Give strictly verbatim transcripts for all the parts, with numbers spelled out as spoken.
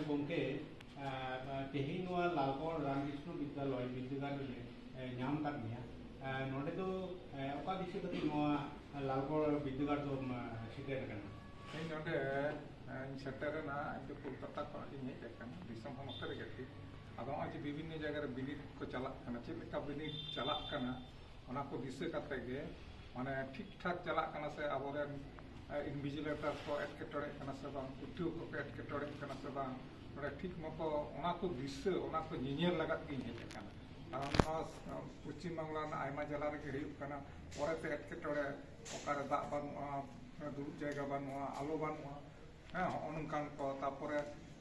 ᱜᱚᱢᱠᱮ, ᱟᱨ ᱛᱮᱦᱮᱧ ᱱᱚᱣᱟ ᱞᱟᱞᱜᱚᱲ ᱨᱟᱢᱠᱨᱤᱥᱱᱚ ᱵᱤᱫᱽᱫᱟᱞᱚᱭ ᱵᱤᱨᱫᱟᱹᱜᱟᱲ ᱨᱮᱞᱮ, ᱮ, ᱧᱟᱢ ᱟᱠᱟᱫ ᱢᱮᱭᱟ᱾ ᱮ, ᱱᱚᱰᱮ ᱫᱚ, ᱮ, ᱚᱠᱟ ᱫᱤᱥᱟᱹ ᱠᱟᱛᱮ ᱱᱚᱣᱟ ᱞᱟᱞᱜᱚᱲ ᱵᱤᱨᱫᱟᱹᱜᱟᱲ ᱫᱚᱢ, ᱮ, ᱥᱮᱴᱮᱨ ᱟᱠᱟᱱᱟ? ᱤᱧ ᱱᱚᱰᱮ, ᱮ, ᱤᱧ ᱥᱮᱴᱮᱨ ᱮᱱᱟ, ᱤᱧ ᱫᱚ ᱠᱳᱞᱠᱟᱛᱟ ᱠᱷᱚᱱᱟᱜ ᱤᱧ ᱦᱮᱡ ᱟᱠᱟᱱᱟ, ᱫᱤᱥᱚᱢ ᱦᱚᱸ ᱱᱚᱛᱮ ᱨᱮᱜᱮ ᱴᱷᱤᱠ᱾ ᱟᱫᱚ ᱱᱚᱜᱼᱚᱭ ᱡᱮ ᱵᱤᱵᱷᱤᱱᱱᱚ ᱡᱟᱭᱜᱟ ᱨᱮ ᱵᱤᱱᱤᱰ ᱠᱚ ᱪᱟᱞᱟᱜ ᱠᱟᱱᱟ, ᱪᱮᱫ ᱞᱮᱠᱟ ᱵᱤᱱᱤᱰ ᱪᱟᱞᱟᱜ ᱠᱟᱱᱟ, ᱚᱱᱟ ᱠᱚ ᱫᱤᱥᱟᱹ ᱠᱟᱛᱮ ᱜᱮ, ᱢᱟᱱᱮ, ᱴᱷᱤᱠ ᱴᱷᱟᱠ ᱪᱟᱞᱟᱜ ᱠᱟᱱᱟ ᱥᱮ, ᱟᱵᱚᱨᱮᱱ, ᱮ, ᱤᱱᱵᱷᱤᱡᱤᱞᱮᱴᱟᱨ ᱠᱚ ᱮᱴᱠᱮᱴᱚᱬᱮᱜ ᱠᱟᱱᱟ ᱥᱮ ᱵᱟᱝ, ᱯᱟᱹᱴᱷᱩᱣᱟᱹ ᱠᱚᱠᱚ ᱮᱴᱠᱮᱴᱚᱬᱮᱜ ᱠᱟᱱᱟ ᱥᱮ ᱵᱟᱝ, ᱱᱚᱰᱮ ᱴᱷᱤᱠ ᱢᱚᱛᱚ ᱚᱱᱟ ᱠᱚ ᱫᱤᱥᱟᱹ, ᱚᱱᱟ ᱠᱚ ᱧᱮᱧᱮᱞ ᱞᱟᱜᱟᱫ ᱜᱤᱧ ᱦᱮᱡ ᱟᱠᱟᱱᱟ᱾ ᱠᱟᱨᱚᱱ ᱱᱚᱣᱟ, ᱮ, ᱯᱚᱪᱷᱤᱢ ᱵᱟᱝᱞᱟ ᱨᱮᱱᱟᱜ ᱟᱭᱢᱟ ᱡᱮᱞᱟ ᱨᱮᱜᱮ ᱦᱩᱭᱩᱜ ᱠᱟᱱᱟ, ᱯᱚᱨᱮᱛᱮ ᱮᱴᱠᱮᱴᱚᱬᱮ, ᱚᱠᱟᱨᱮ ᱫᱟᱜ ᱵᱟᱹᱱᱩᱜᱼᱟ, ᱫᱩᱲᱩᱵ ᱡᱟᱭᱜᱟ ᱵᱟᱹᱱᱩᱜᱼᱟ, ᱟᱞᱚ ᱵᱟᱹᱱᱩᱜᱼᱟ, ᱦᱮᱸ, ᱦᱚᱸᱜᱼᱚ ᱱᱚᱝᱠᱟᱱ ᱠᱚ᱾ ᱛᱟᱨᱯᱚᱨᱮ,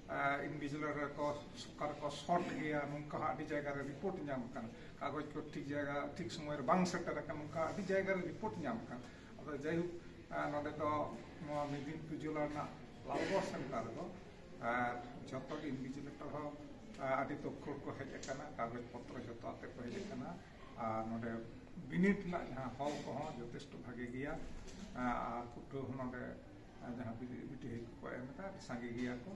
ᱮ, ᱤᱱᱵᱷᱤᱡᱤᱞᱮᱴᱟᱨ ᱨᱮᱠᱚ, ᱚᱠᱟ ᱨᱮᱠᱚ ᱥᱚᱨᱴ ᱜᱮᱭᱟ, ᱱᱚᱝᱠᱟ ᱦᱚᱸ ᱟᱹᱰᱤ ᱡᱟᱭᱜᱟ ᱨᱮ ᱨᱤᱯᱳᱨᱴ ᱧᱟᱢ ᱠᱟᱱᱟ᱾ ᱠᱟᱜᱚᱡᱽ ᱠᱚ ᱴᱷᱤᱠ ᱡᱟᱭᱜᱟ, ᱴᱷᱤᱠ ᱥᱚᱢᱚᱭ ᱨᱮ ᱵᱟᱝ ᱥᱮᱴᱮᱨ ᱟᱠᱟᱱᱟ, ᱱᱚᱝᱠᱟ ᱟᱹᱰᱤ ᱡᱟᱭᱜᱟ ᱨᱮ ᱨᱤᱯᱳᱨᱴ ᱧᱟᱢ ᱠᱟᱱᱟ᱾ ᱟᱫᱚ ᱡᱟᱭᱦᱳᱠ, ᱮ, ᱱᱚᱰᱮ ᱫᱚ ᱱᱚᱣᱟ ᱢᱮᱫᱤᱱᱯᱩᱨ ᱡᱮᱞᱟ ᱨᱮᱱᱟᱜ ᱞᱟᱞᱜᱚᱲ ᱥᱮᱱᱴᱟᱨ ᱨᱮᱫᱚ, ᱮ, ᱡᱷᱚᱛᱚ ᱜᱮ ᱤᱱᱵᱷᱤᱡᱤᱞᱮᱴᱟᱨ ᱦᱚᱸ, ᱮ, ᱟᱹᱰᱤ ᱛᱚᱠᱷᱚᱲ ᱠᱚ ᱦᱮᱡ ᱟᱠᱟᱱᱟ, ᱠᱟᱜᱚᱡᱽ ᱯᱚᱛᱨᱚ ᱡᱷᱚᱛᱚ ᱟᱛᱮ ᱠᱚ ᱦᱮᱡ ᱟᱠᱟᱱᱟ᱾ ᱟᱨ ᱱᱚᱰᱮ ᱵᱤᱱᱤᱰ ᱨᱮᱱᱟᱜ ᱡᱟᱦᱟᱸ ᱦᱚᱞ ᱠᱚᱦᱚᱸ ᱡᱚᱛᱷᱮᱥᱴᱚ ᱵᱷᱟᱜᱮ ᱜᱮᱭᱟ᱾ ᱟᱨ ᱯᱟᱹᱴᱷᱩᱣᱟᱹ ᱦᱚᱸ ᱱᱚᱰᱮ ᱡᱟᱦᱟᱸ ᱵᱤ-, ᱵᱤᱴᱤ ᱦᱮᱡ ᱠᱚᱠᱚ ᱮᱢ ᱮᱫᱟ, ᱟᱹᱰᱤ ᱥᱟᱸᱜᱮ ᱜᱮᱭᱟ ᱠᱚ᱾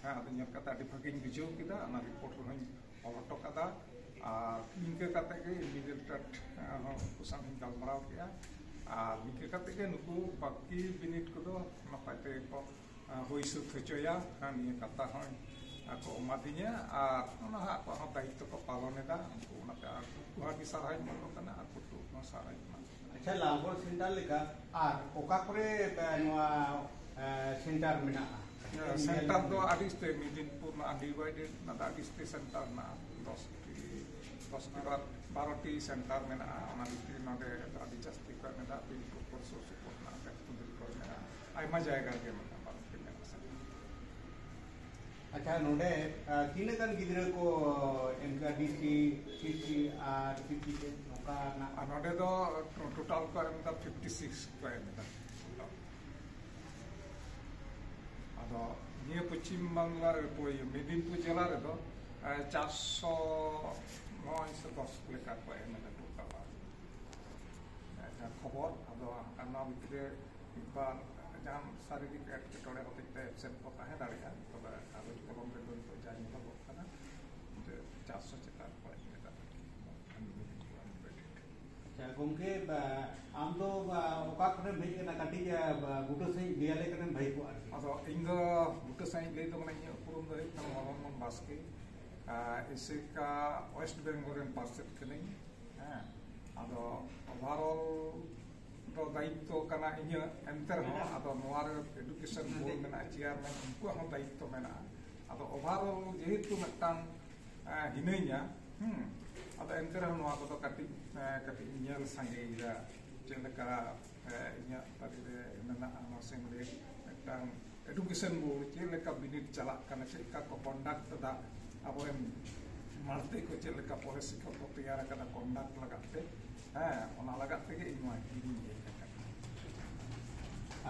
ᱦᱮᱸ, ᱟᱫᱚ ᱧᱮᱞ ᱠᱟᱛᱮ ᱟᱹᱰᱤ ᱵᱷᱟᱜᱮᱧ ᱵᱩᱡᱷᱟᱹᱣ ᱠᱮᱫᱟ, ᱚᱱᱟ ᱨᱤᱯᱳᱨᱴ ᱨᱮᱦᱚᱸᱧ ᱚᱞ ᱦᱚᱴᱚ ᱠᱟᱫᱟ᱾ ᱟᱨ ᱱᱤᱝᱠᱟᱹ ᱠᱟᱛᱮ ᱜᱮ ᱤᱱᱵᱷᱤᱡᱤᱞᱮᱴᱟᱨ ᱦᱚᱸ ᱩᱱᱠᱩ ᱥᱟᱶ ᱤᱧ ᱜᱟᱞᱢᱟᱨᱟᱣ ᱠᱮᱫᱼᱟ᱾ ᱟᱨ ᱱᱤᱝᱠᱟᱹ ᱠᱟᱛᱮ ᱜᱮ ᱱᱩᱠᱩ ᱵᱟᱹᱠᱤ ᱵᱤᱱᱤᱰ ᱠᱚᱫᱚ ᱱᱟᱯᱟᱭ ᱛᱮᱜᱮ ᱠᱚ ᱦᱩᱭ ᱥᱟᱹᱛ ᱦᱚᱪᱚᱭᱟ᱾ ᱦᱮᱸ, ᱱᱤᱭᱟᱹ ᱠᱟᱛᱷᱟ ᱦᱚᱸᱧ ᱟᱠᱚ ᱮᱢᱟᱫᱤᱧᱟ, ᱟᱨ ᱚᱱᱟ ᱦᱚᱸ ᱟᱠᱚᱣᱟᱜ ᱦᱚᱸ ᱫᱟᱭᱤᱛᱛᱚ ᱠᱚ ᱯᱟᱞᱚᱱ ᱮᱫᱟ᱾ ᱩᱱᱠᱩ ᱚᱱᱟᱛᱮ ᱟᱨ ᱩᱱᱠᱩ ᱦᱚᱸ ᱟᱹᱰᱤ ᱥᱟᱨᱦᱟᱣᱤᱧ ᱮᱢᱟ ᱠᱚ ᱠᱟᱱᱟ, ᱟᱨ ᱯᱟᱹᱴᱷᱩᱣᱟᱹ ᱠᱚᱦᱚᱸ ᱥᱟᱨᱦᱟᱣᱤᱧ ᱮᱢᱟ ᱠᱚ ᱠᱟᱱᱟ᱾ ᱟᱪᱪᱷᱟ, ᱞᱟᱞᱜᱚᱲ ᱥᱮᱱᱴᱟᱨ ᱞᱮᱠᱟ ᱟᱨ ᱚᱠᱟ ᱠᱚᱨᱮ, ᱮ, ᱱᱚᱣᱟ, ᱮ, ᱥᱮᱱᱴᱟᱨ ᱢᱮᱱᱟᱜᱼᱟ? ᱥᱮᱱᱴᱟᱨ ᱫᱚ ᱟᱹᱰᱤ ᱩᱥᱛᱟᱹᱭ, ᱢᱮᱫᱤᱱᱯᱩᱨ ᱢᱮᱱᱟᱜᱼᱟ, ᱰᱤᱣᱟᱭᱰᱮᱰ, ᱚᱱᱟ ᱫᱚ ᱟᱹᱰᱤ ᱩᱥᱛᱟᱹᱭ ᱥᱮᱱᱴᱟᱨ ᱢᱮᱱᱟᱜᱼᱟ, ᱫᱚᱥ ᱴᱤ, ᱫᱚᱥ ᱴᱤ ᱵᱟᱨ-, ᱵᱟᱨᱚ ᱴᱤ ᱥᱮᱱᱴᱟᱨ ᱢᱮᱱᱟᱜᱼᱟ᱾ ᱚᱱᱟ ᱵᱷᱤᱛᱨᱤ ᱱᱚᱰᱮ ᱟᱹᱰᱤ ᱡᱟᱹᱥᱛᱤ ᱠᱚ ᱮᱢ ᱮᱫᱟ, ᱯᱤᱱᱠᱳᱰ ᱠᱚᱨᱮ, ᱥᱩᱨ ᱥᱩᱯᱩᱨ ᱢᱮᱱᱟᱜᱼᱟ, ᱵᱮᱥ ᱠᱩᱸᱫᱽᱨᱤ ᱠᱚᱨᱮ ᱢᱮᱱᱟᱜᱼᱟ, ᱟᱭᱢᱟ ᱡᱟᱭᱜᱟ ᱨᱮᱜᱮ ᱢᱮᱱᱟᱜᱼᱟ, ᱵᱟᱨᱚ ᱴᱤ ᱢᱮᱱᱟᱜᱼᱟ ᱥᱮᱱᱴᱟᱨ᱾ ᱟᱪᱪᱷᱟ, ᱱᱚᱰᱮ, ᱟ, ᱛᱤᱱᱟᱹᱜ ᱜᱟᱱ ᱜᱤᱫᱽᱨᱟᱹ ᱠᱚ ᱮᱢ ᱠᱮᱫᱟ? ᱰᱤ ᱥᱤ, ᱯᱤ ᱥᱤ ᱟᱨ ᱯᱤ ᱥᱤ ᱪᱮᱫ ᱱᱚᱝᱠᱟᱱᱟᱜ? ᱟᱨ ᱱᱚᱰᱮ ᱫᱚ ᱴᱳᱴᱟᱞ ᱠᱚ ᱮᱢ ᱮᱫᱟ, ᱯᱷᱤᱯᱴᱤ ᱥᱤᱠᱥ ᱠᱚ ᱮᱢ ᱮᱫᱟ᱾ ᱟᱫᱚ ᱱᱤᱭᱟᱹ ᱯᱚᱪᱷᱤᱢ ᱵᱟᱝᱞᱟ ᱨᱮ, ᱯᱚ-, ᱢᱮᱫᱤᱱᱯᱩᱨ ᱡᱮᱞᱟ ᱨᱮᱫᱚ, ᱮ, ᱪᱟᱨᱥᱚ ᱱᱚᱭ ᱥᱮ ᱫᱚᱥ ᱞᱮᱠᱟ ᱠᱚ ᱮᱢ ᱮᱫᱟ ᱴᱳᱴᱟᱞ᱾ ᱟᱨ ᱡᱟᱦᱟᱸ ᱠᱷᱚᱵᱚᱨ, ᱟᱫᱚ ᱦᱟᱸᱜ ᱱᱚᱣᱟ ᱵᱷᱤᱛᱨᱤ ᱨᱮ ᱢᱤᱫ ᱵᱟᱨ ᱡᱟᱦᱟᱱ ᱥᱟᱨᱤᱨᱤᱠ ᱮᱴᱠᱮᱴᱚᱬᱮ ᱦᱚᱛᱮᱡ ᱛᱮ ᱮᱵᱥᱮᱱᱴ ᱠᱚ ᱛᱟᱦᱮᱸ ᱫᱟᱲᱮᱭᱟᱜᱼᱟ, ᱛᱚᱵᱮ ᱠᱟᱜᱚᱡᱽ ᱠᱚᱞᱚᱢ ᱜᱚᱢᱠᱮ, ᱵᱟ, ᱟᱢ ᱫᱚ, ᱵᱟ, ᱚᱠᱟ ᱠᱷᱚᱱᱮᱢ ᱦᱮᱡ ᱟᱠᱟᱱᱟ? ᱠᱟᱹᱴᱤᱡ, ᱟ, ᱵᱟ, ᱵᱩᱴᱟᱹ ᱥᱟᱺᱦᱤᱡ ᱞᱟᱹᱭ ᱟᱞᱮ ᱠᱷᱟᱱᱮᱢ ᱵᱷᱟᱹᱜᱤ ᱠᱚᱜᱼᱟ ᱟᱨᱠᱤ᱾ ᱟᱫᱚ ᱤᱧ ᱫᱚ ᱵᱩᱴᱟᱹ ᱥᱟᱺᱦᱤᱡ ᱞᱟᱹᱭ ᱫᱚ ᱢᱟᱱᱮ ᱤᱧᱟᱹᱜ ᱩᱯᱨᱩᱢ ᱫᱚ ᱦᱩᱭᱩᱜ ᱠᱟᱱᱟ ᱢᱚᱫᱚᱱ ᱢᱳᱦᱚᱱ ᱵᱟᱥᱠᱮ᱾ ᱟ, ᱮᱥᱮᱠᱟ ᱳᱭᱮᱥᱴ ᱵᱮᱝᱜᱚᱞ ᱨᱮᱱ ᱯᱟᱨᱥᱮᱫ ᱠᱟᱹᱱᱟᱹᱧ᱾ ᱦᱮᱸ, ᱟᱫᱚ overall ᱫᱚ ᱫᱟᱭᱤᱛᱛᱚ ᱠᱟᱱᱟ ᱤᱧᱟᱹᱜ, ᱮᱱᱛᱮ ᱨᱮᱦᱚᱸ ᱟᱫᱚ ᱱᱚᱣᱟ ᱨᱮ education board ᱢᱮᱱᱟᱜᱼᱟ, chairman, ᱩᱱᱠᱩᱣᱟᱜ ᱦᱚᱸ ᱫᱟᱭᱤᱛᱛᱚ ᱢᱮᱱᱟᱜᱼᱟ᱾ ᱟᱫᱚ overall ᱡᱮᱦᱮᱛᱩ ᱢᱤᱫᱴᱟᱝ, ᱮ, ᱦᱤᱱᱟᱹᱧᱟ, ᱦᱩᱸ, ᱟᱫᱚ ᱮᱱᱛᱮ ᱨᱮᱦᱚᱸ ᱱᱚᱣᱟ ᱠᱚᱫᱚ ᱠᱟᱹᱴᱤᱡ, ᱮ, ᱠᱟᱹᱴᱤᱡ ᱤᱧ ᱧᱮᱞ ᱥᱟᱸᱜᱮᱭᱮᱫᱟ, ᱪᱮᱫ ᱞᱮᱠᱟ, ᱮ, ᱤᱧᱟᱹᱜ ᱛᱟᱹᱨᱤ ᱨᱮ ᱢᱮᱱᱟᱜᱼᱟ, ᱢᱟᱥᱮᱢ ᱞᱟᱹᱭ, ᱢᱤᱫᱴᱟᱝ education board ᱪᱮᱫ ᱞᱮᱠᱟ ᱵᱤᱱᱤᱰ ᱪᱟᱞᱟᱜ ᱠᱟᱱᱟ, ᱪᱮᱫ ᱞᱮᱠᱟ ᱠᱚ conduct ᱮᱫᱟ, ᱟᱵᱚᱨᱮᱱ ᱢᱟᱲᱛᱮ ᱠᱚ ᱪᱮᱫ ᱞᱮᱠᱟ policy ᱠᱚ ᱠᱚ ᱛᱮᱭᱟᱨ ᱟᱠᱟᱫᱟ conduct ᱞᱟᱜᱟᱫ ᱛᱮ᱾ ᱦᱮᱸ, ᱚᱱᱟ ᱞᱟᱜᱟᱫ ᱛᱮᱜᱮ ᱤᱧ ᱱᱚᱣᱟ ᱦᱤᱨᱤᱧ ᱦᱮᱡ ᱟᱠᱟᱱᱟ᱾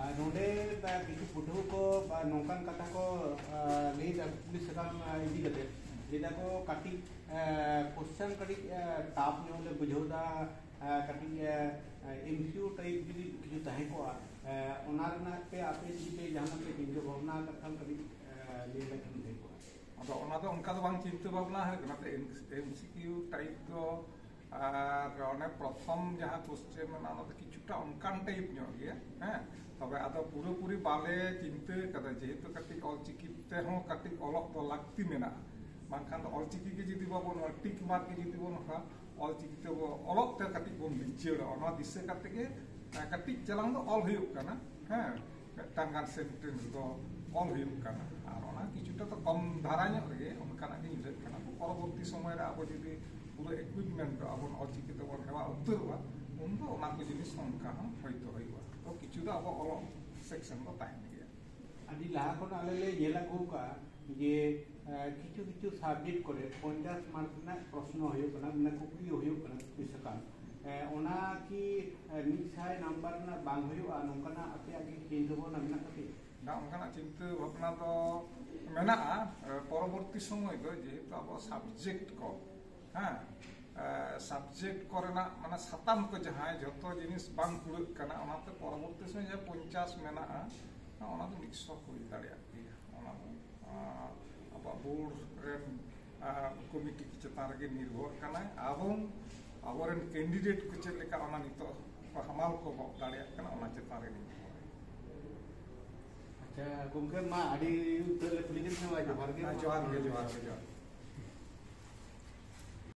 ᱟᱨ ᱱᱚᱰᱮ ᱫᱟ ᱠᱤᱪᱷᱩ ᱯᱟᱹᱴᱷᱩᱣᱟᱹ ᱠᱚ, ᱟ, ᱱᱚᱝᱠᱟᱱ ᱠᱟᱛᱷᱟ ᱠᱚ, ᱟ, ᱞᱟᱹᱭ ᱮᱫᱟ, ᱠᱩᱠᱞᱤ ᱥᱟᱠᱟᱢ, ᱟ, ᱤᱫᱤ ᱠᱟᱛᱮ, ᱞᱟᱹᱭ ᱫᱟᱠᱚ ᱠᱟᱹᱴᱤᱡ, ᱟ, question ᱠᱟᱹᱴᱤᱡ, ᱟ, tough ᱧᱚᱜ ᱞᱮ ᱵᱩᱡᱷᱟᱹᱣ ᱮᱫᱟ, ᱟ, ᱠᱟᱹᱴᱤᱡ, ᱟ, MCQ type ᱡᱩᱫᱤ ᱠᱤᱪᱷᱩ ᱛᱟᱦᱮᱸ ᱠᱚᱜᱼᱟ, ᱟ, ᱚᱱᱟ ᱨᱮᱱᱟᱜ ᱯᱮ ᱟᱯᱮ ᱡᱩᱫᱤ ᱯᱮ ᱡᱟᱦᱟᱱᱟᱜ ᱯᱮ ᱪᱤᱱᱛᱟᱹ ᱵᱷᱟᱵᱽᱱᱟ ᱟᱠᱟᱫ ᱠᱷᱟᱱ ᱠᱟᱹᱴᱤᱡ, ᱟ, ᱞᱟᱹᱭ ᱞᱮᱠᱷᱟᱱ ᱵᱷᱟᱹᱜᱤ ᱠᱚᱜᱼᱟ᱾ ᱟᱫᱚ ᱚᱱᱟ ᱫᱚ ᱚᱱᱠᱟ ᱫᱚ ᱵᱟᱝ ᱪᱤᱱᱛᱟᱹ ᱵᱷᱟᱵᱽᱱᱟ ᱦᱩᱭ ᱠᱟᱱᱟ, ᱛᱚ MCQ type ᱫᱚ ᱟᱨ ᱚᱱᱮ ᱯᱨᱚᱛᱷᱚᱢ ᱡᱟᱦᱟᱸ question ᱢᱮᱱᱟᱜᱼᱟ, ᱚᱱᱟ ᱫᱚ ᱠᱤᱪᱷᱩᱴᱟ ᱚᱱᱠᱟᱱ type ᱧᱚᱜ ᱜᱮᱭᱟ, ᱦᱮᱸ᱾ ᱛᱚᱵᱮ ᱟᱫᱚ ᱯᱩᱨᱟᱹᱯᱩᱨᱤ ᱵᱟᱞᱮ ᱪᱤᱱᱛᱟᱹ ᱠᱟᱫᱟ, ᱡᱮᱦᱮᱛᱩ ᱠᱟᱹᱴᱤᱡ ᱚᱞᱪᱤᱠᱤ ᱛᱮᱦᱚᱸ ᱠᱟᱹᱴᱤᱡ ᱚᱞᱚᱜ ᱫᱚ ᱞᱟᱹᱠᱛᱤ ᱢᱮᱱᱟᱜᱼᱟ᱾ ᱵᱟᱝᱠᱷᱟᱱ ᱫᱚ ᱚᱞᱪᱤᱠᱤ ᱜᱮ ᱡᱩᱫᱤ ᱵᱟᱵᱚᱱ ᱚᱞᱟ, tick mark ᱜᱮ ᱡᱩᱫᱤ ᱵᱚᱱ ᱚᱞᱟ, ᱚᱞᱪᱤᱠᱤ ᱛᱮ ᱵᱚ-, ᱚᱞᱚᱜ ᱛᱮ ᱠᱟᱹᱴᱤᱡ ᱵᱚᱱ ᱞᱤᱪᱟᱹᱲᱟ, ᱚᱱᱟ ᱫᱤᱥᱟᱹ ᱠᱟᱛᱮ ᱜᱮ, ᱮ, ᱠᱟᱹᱴᱤᱡ ᱪᱟᱞᱟᱝ ᱫᱚ ᱚᱞ ᱦᱩᱭᱩᱜ ᱠᱟᱱᱟ, ᱦᱮᱸ᱾ ᱢᱤᱫᱴᱟᱝ ᱜᱟᱱ sentence ᱫᱚ ᱚᱞ ᱦᱩᱭᱩᱜ ᱠᱟᱱᱟ, ᱟᱨ ᱚᱱᱟ ᱠᱤᱪᱷᱩᱴᱟ ᱫᱚ ᱠᱚᱢ ᱫᱷᱟᱨᱟ ᱧᱚᱜ ᱨᱮᱜᱮ ᱚᱱᱠᱟᱱᱟᱜ ᱜᱮ ᱧᱮᱞᱚᱜ ᱠᱟᱱᱟ᱾ ᱯᱚᱨᱚᱵᱚᱨᱛᱤ ᱥᱚᱢᱚᱭ ᱨᱮ ᱟᱵᱚ ᱡᱩᱫᱤ ᱯᱩᱨᱟᱹ equipment ᱫᱚ ᱟᱵᱚ ᱚᱞᱪᱤᱠᱤ ᱛᱮᱵᱚᱱ ᱦᱮᱣᱟ ᱩᱛᱟᱹᱨᱚᱜᱼᱟ, ᱩᱱᱫᱚ ᱚᱱᱟ ᱠᱚ ᱡᱤᱱᱤᱥ ᱚᱱᱠᱟ ᱦᱚᱸ ᱦᱚᱭᱛᱳ ᱦᱩᱭᱩᱜᱼᱟ᱾ ᱛᱚ ᱠᱤᱪᱷᱩ ᱫᱚ ᱟᱵᱚ ᱚᱞᱚᱜ section ᱫᱚ ᱛᱟᱦᱮᱱ ᱜᱮᱭᱟ᱾ ᱟᱹᱰᱤ ᱞᱟᱦᱟ ᱠᱷᱚᱱ ᱟᱞᱮ ᱞᱮ ᱧᱮᱞ ᱟᱹᱜᱩ ᱟᱠᱟᱫᱼᱟ ᱡᱮ, ᱮ, ᱠᱤᱪᱷᱩ ᱠᱤᱪᱷᱩ subject ᱠᱚᱨᱮ ᱯᱚᱧᱪᱟᱥ mark ᱨᱮᱱᱟᱜ ᱯᱨᱚᱥᱱᱚ ᱦᱩᱭᱩᱜ ᱠᱟᱱᱟ, ᱢᱟᱱᱮ ᱠᱩᱠᱞᱤ ᱦᱩᱭᱩᱜ ᱠᱟᱱᱟ, ᱠᱩᱠᱞᱤ ᱥᱟᱠᱟᱢ᱾ ᱮ, ᱚᱱᱟ ᱠᱤ, ᱮ, ᱢᱤᱫ ᱥᱟᱭ number ᱨᱮᱱᱟᱜ ᱵᱟᱝ ᱦᱩᱭᱩᱜᱼᱟ, ᱱᱚᱝᱠᱟᱱᱟᱜ ᱟᱯᱮᱭᱟᱜ ᱠᱤ ᱪᱤᱱᱛᱟᱹ ᱵᱷᱟᱵᱽᱱᱟ ᱢᱮᱱᱟᱜ ᱛᱟᱯᱮᱭᱟ? ᱵᱟᱝ, ᱚᱱᱠᱟᱱᱟᱜ ᱪᱤᱱᱛᱟᱹ ᱵᱷᱟᱵᱽᱱᱟ ᱫᱚ ᱢᱮᱱᱟᱜᱼᱟ᱾ ᱮ, ᱯᱚᱨᱚᱵᱚᱨᱛᱤ ᱥᱚᱢᱚᱭ ᱫᱚ ᱡᱮᱦᱮᱛᱩ ᱟᱵᱚ subject ᱠᱚ, ᱦᱮᱸ, ᱮ, subject ᱠᱚᱨᱮᱱᱟᱜ ᱢᱟᱱᱮ ᱥᱟᱛᱟᱢ ᱠᱚ ᱡᱟᱦᱟᱸᱭ ᱡᱷᱚᱛᱚ ᱡᱤᱱᱤᱥ ᱵᱟᱝ ᱠᱩᱲᱟᱹᱜ ᱠᱟᱱᱟ, ᱚᱱᱟᱛᱮ ᱯᱚᱨᱚᱵᱚᱨᱛᱤ ᱥᱚᱢᱚᱭ ᱡᱟᱦᱟᱸ ᱯᱚᱧᱪᱟᱥ ᱢᱮᱱᱟᱜᱼᱟ, ᱚᱱᱟ ᱫᱚ ᱢᱤᱫ ᱥᱚ ᱦᱩᱭ ᱫᱟᱲᱮᱭᱟᱜ ᱜᱮᱭᱟ᱾ ᱚᱱᱟ ᱫᱚ, ᱟ, ᱟᱵᱚᱣᱟᱜ board ᱨᱮᱱ, ᱟ, committee ᱪᱮᱛᱟᱱ ᱨᱮᱜᱮ ᱱᱤᱨᱵᱷᱚᱨ ᱠᱟᱱᱟᱭ᱾ ᱮᱵᱚᱝ ᱟᱵᱚᱨᱮᱱ ᱠᱮᱱᱰᱤᱰᱮᱴ ᱠᱚ ᱪᱮᱫ ᱞᱮᱠᱟ ᱚᱱᱟ ᱱᱤᱛᱚᱜ ᱠᱚ ᱦᱟᱢᱟᱞ ᱠᱚ ᱜᱚᱜ ᱫᱟᱲᱮᱭᱟᱜ ᱠᱟᱱᱟ, ᱚᱱᱟ ᱪᱮᱛᱟᱱ ᱨᱮ ᱱᱤᱨᱵᱷᱚᱨ᱾ ᱟᱪᱪᱷᱟ ᱜᱚᱢᱠᱮ, ᱢᱟ ᱟᱹᱰᱤ ᱩᱛᱟᱹᱨ ᱞᱮ ᱠᱩᱞᱤ ᱠᱮᱫ ᱢᱮᱭᱟ, ᱡᱚᱦᱟᱨ ᱜᱮ᱾ ᱡᱚᱦᱟᱨ ᱜᱮ, ᱡᱚᱦᱟᱨ ᱜᱮ, ᱡᱚᱦᱟᱨ ᱜᱮ᱾